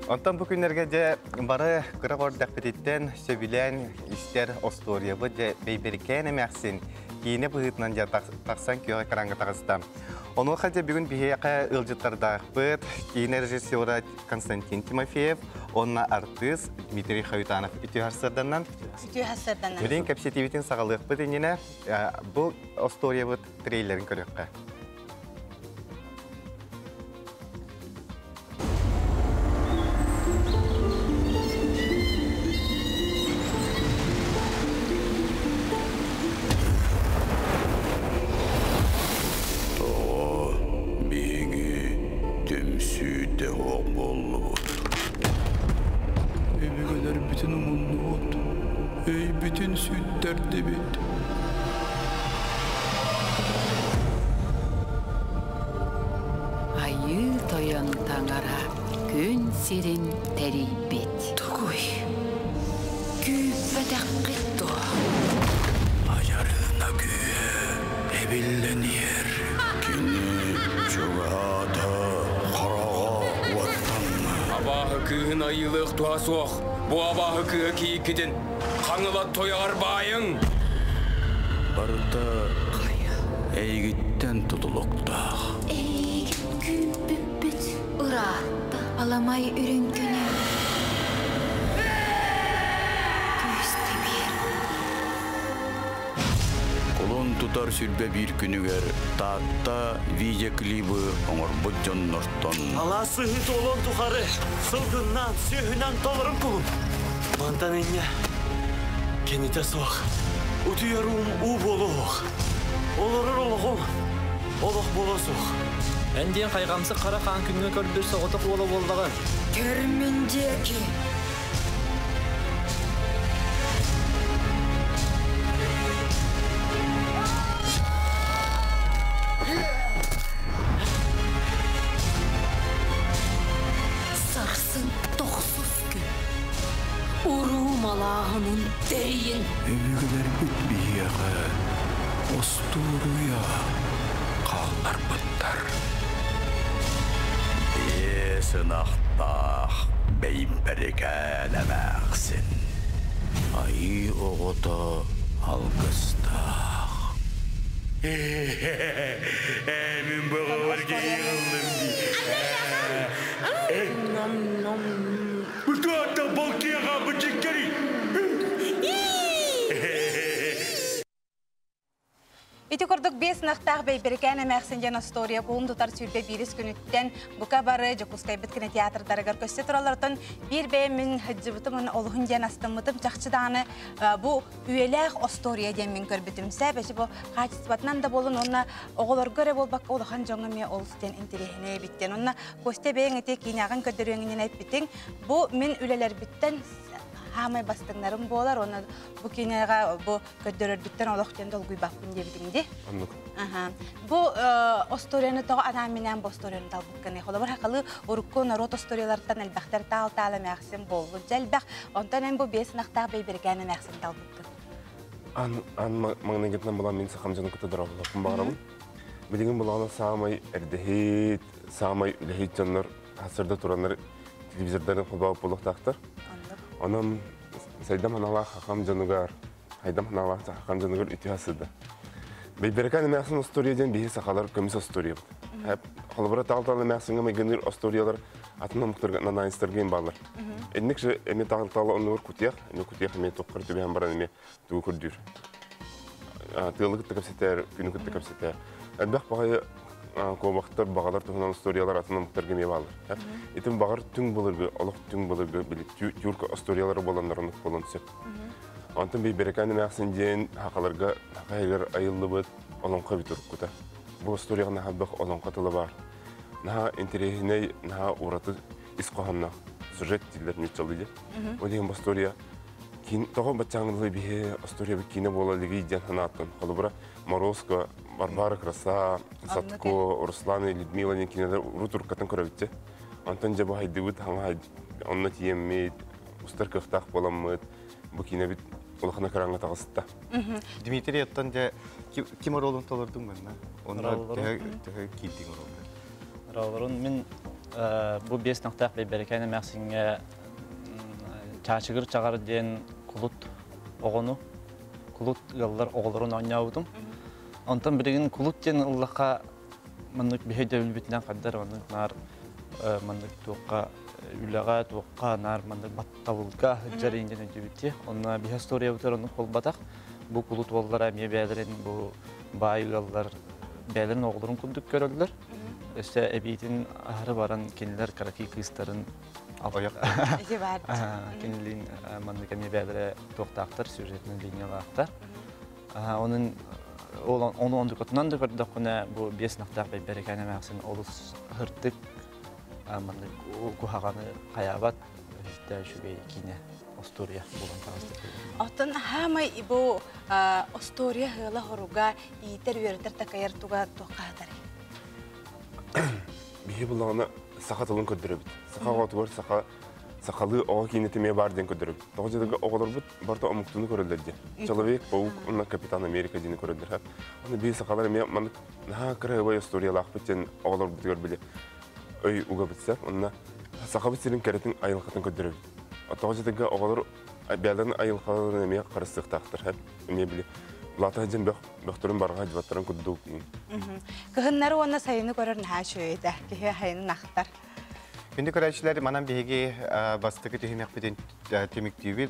Онтон бу күннэргэ дьэ бары кыра көрдөхпүтүттэн сөбүлээн истэр остуоруйабыт дьэ Бэйбэрикээн эмээхсин киинэ быһыытынан дьэ тахсан күөх экраҥҥа таҕыста. Онуоха дьэ бүгүн биһиэхэ ыалдьыттардаахпыт киинэ режиссера Константин Тимофеев уонна артыыс Дмитрий Хаютанов үтүө сарсыарданнан. Үтүө сарсыарданнан. Билин кэпсэтиибитин саҕалыахпыт иннинэ бу остуоруйабыт трейлерин көрүөххэ. Тоҕо биһиги түмсүүтэ суох буоллубут? Өбүгэлэрбитин умуннубут, өйбүтүн сүттэрдибит. Айыы Тойон Таҥара күн сирин тэрийбит. Тугуй? Күүппэтэххит дуо? Айарыына күүһэ эбиллэн иһэр. Кини чугаһаата, хараҕа уоттанна. Абааһы кыыһын айыылыах туһа суох. Бу абааһы кыыһа кийиккитин Хаҥыла тойоҕор баайыҥ! Барыта эйигиттэн тутулуктаах. Эйигин күүппүппүт ыраатта. Аламай үрүҥ күнү күүстэ биэр. Кулун тутар 21 күнүгэр Таатта видеоклибы оҥорбут дьоннортон Алаас сыһыы туолуон тухары сылгыннан, сүөһүнэн толорун кулун. Мантан инньэ кинитэ суох. Утуйар уум уу буолуох. Олорор олоҕум олох буолуо суох. Эн диэн хайҕамсык хара хаан күҥҥэ көрбүт соҕотох уола буоллаҕын. Көр мин диэки. Сарсын тохсус күн. Уруу малааһынын тэрийин. Өбүгэлэрбит биһиэхэ остуоруйа хаалларбыттар. Биэс ынахтаах бэйбэрикээн эмээхсин. Айыы оҕото алгыстаах. Мин бөҕөбөр киһи дии. Туата балкыаға бычыккари. Ити курдук биэс ынахтаах Бэйбэрикээн эмээхсин диэн остуоруйа кулун тутар 21 күнүттэн бука бары Дьокуускайбыт кинотеатрдарыгар көстө тураллартан биир бэйэм мин сылдьыбытым уонна олуһун диэн астыммытым чахчы даҕаны бу үйэлээх остуоруйа диэн мин көрбүтүм. Сээбэчи бу хаачыстыбатынан да буолун уонна оҕолорго эрэ буолбакка улахан дьоҥҥо эмиэ олус диэн интэриэһинэй эбит диэн. Онно Костя бэйэҥ ити киинэҕин көрдөрүөҥ эппитиҥ бу мин үлэлэрбиттэн хаамай бастыҥнарым буолар уонна бу киинэҕэ бу көрдөрөрбүттэн олох диэн долгуйбаппын диэбитиҥ дии. Оннук. Аха. Бу остуоруйаны тоҕо анаан-минээн бу остуоруйаны талбыккыный? Холобур, хахалы урукку норуот остуоруйаларыттан элбэхтэр таал-таал эмээхсин буоллун. Дьэ элбэх. Онтон эн бу биэс ынахтаах бэйбэрикээн эмээхсин талбыккын. Ан ан маҥнайгытынан булан мин сахам дьону кытта дорооболоппун баҕарабын. Билигин булаҕына саамай эрдэһит, саамай үлэһит дьоннор сарсыарда тураннар телевизордарын холбообут буолуохтаахтар. Онон сайдам аналаах хахам дьонугар, хайдам аналаах хахам дьонугар үтүө асыда. Бэйбэрикээн эмээхсин остуоруйа диэн биһи сахалар көмүс остуоруйабыт. Холобура таал-таал эмээхсиҥҥэ майгыныыр остуоруйалар атын омуктарга нанаайыстарга бааллар. Инник же эми таал-таал оннугар кутуйах, эми кутуйах эми туоххар түбэһэн баран эми тугу көрдүүр. Тыалы кытта кэпсэтэр, күнү кытта кэпсэтэр. Элбэх баҕайы куобахтар, баҕалар туһунан историялар атын омуктарга эмиэ бааллар. Итин баҕар түҥ былыргы, олох түҥ былыргы били тюрк историялары буоланнар оннук буолуон сөп. Онтон Бэйбэрикээн эмээхсин диэн хахаларга хахайыгар айыллыбыт олоҥхо эбит уруккута. Бу историяҕа наһаа элбэх олоҥхо тыла баар. Наһаа интэриэһинэй, наһаа ураты ис хоһоонноох сюжет дииллэр нууччалыы диэн. Ол иһин бу история киин тоҕо баччааҥҥылыы биһи история киинэ буола илигий диэн санааттан. Холобура, Морозко, Варвара Краса, Садко, Руслан и Людмила диэн кинилэр урут уруккатын көрөбүтчэ. Онтон дьэ бу хайдыбыт, хаҥа онно тиийэммит, устар кыахтаах буоламмыт, бу киинэбит улахан экраҥҥа таҕыста. Дмитрий, оттон дьэ ким оруолун толордуҥ манна? Онно төһө төһө киирдиҥ оруолга? Оруоллорун мин Бу биэс нахтаах бэйбэрикээн эмээхсиҥҥэ Чаачыгыр Чаҕар диэн кулут оҕону, кулут ыаллар оҕолорун оонньообутум. Онтон билигин кулут диэн ыллахха маннык биһи өйдөбүлбүтүнэн хайдар маннык наар маннык туохха үлэҕэ туохха наар маннык баттабылга сылдьар диэн өйдүүбүт Онно биһи историябытыгар оннук буолбатах. Бу кулут уоллара эмиэ бэйэлэрин бу баай ыаллар бэйэлэрин оҕолорун курдук көрөллөр. Өссө эбиитин аһары баран кинилэр кыракый кыыстарын кинилиин маннык эмиэ бэйэлэрэ туохтаахтар, сюжетнай линиялаахтар. Онун ону ондукатынан да көрдөххүнэ бу биэс нахтаах бэйбэрикээн эмээхсин олус һырдык маннык куһаҕаны хайаабат үһүтэ үчүгэй киинэ остуоруйа буолан таҕыста. Оттон хаамай бу остуоруйа ыала хоруга иитэр үөрэтэр такайар туга туохха хатарый? Биһи буллаҕына саха тылын көрдөрөбүт. Саха оҕотугар саха сахалыы оҕо киинэтэ эмиэ баар диэн көрдөрөбүт. Тоҕо дьадыга оҕолорбут барыта омуктууну көрөллөр диэн. Человек паук уонна Капитан Америка диэни көрөллөр. Аны биһи сахалар эмиэ маннык наһаа кыраһыбай историялаахпыт диэн оҕолорбутугар били өй угабыт сөп. Онно сахабыт сирин кэрэтин айылҕатын көрдөрөбүт. Тоҕо дьадыга оҕолор бэйэлэрин айылҕаларын эмиэ харыстыахтаахтар. Эмиэ били улаата сылдьан бөх бөхтөрүн барҕа дьыбаттарын курдук. Кыһыннары уонна сайыны көрөр наһаа үчүгэй этэ. Киһи сайынын ахтар. Күндү көрөөччүлэр, манан биһиги бастакы түһүмэхпитин түмүктүүбүт.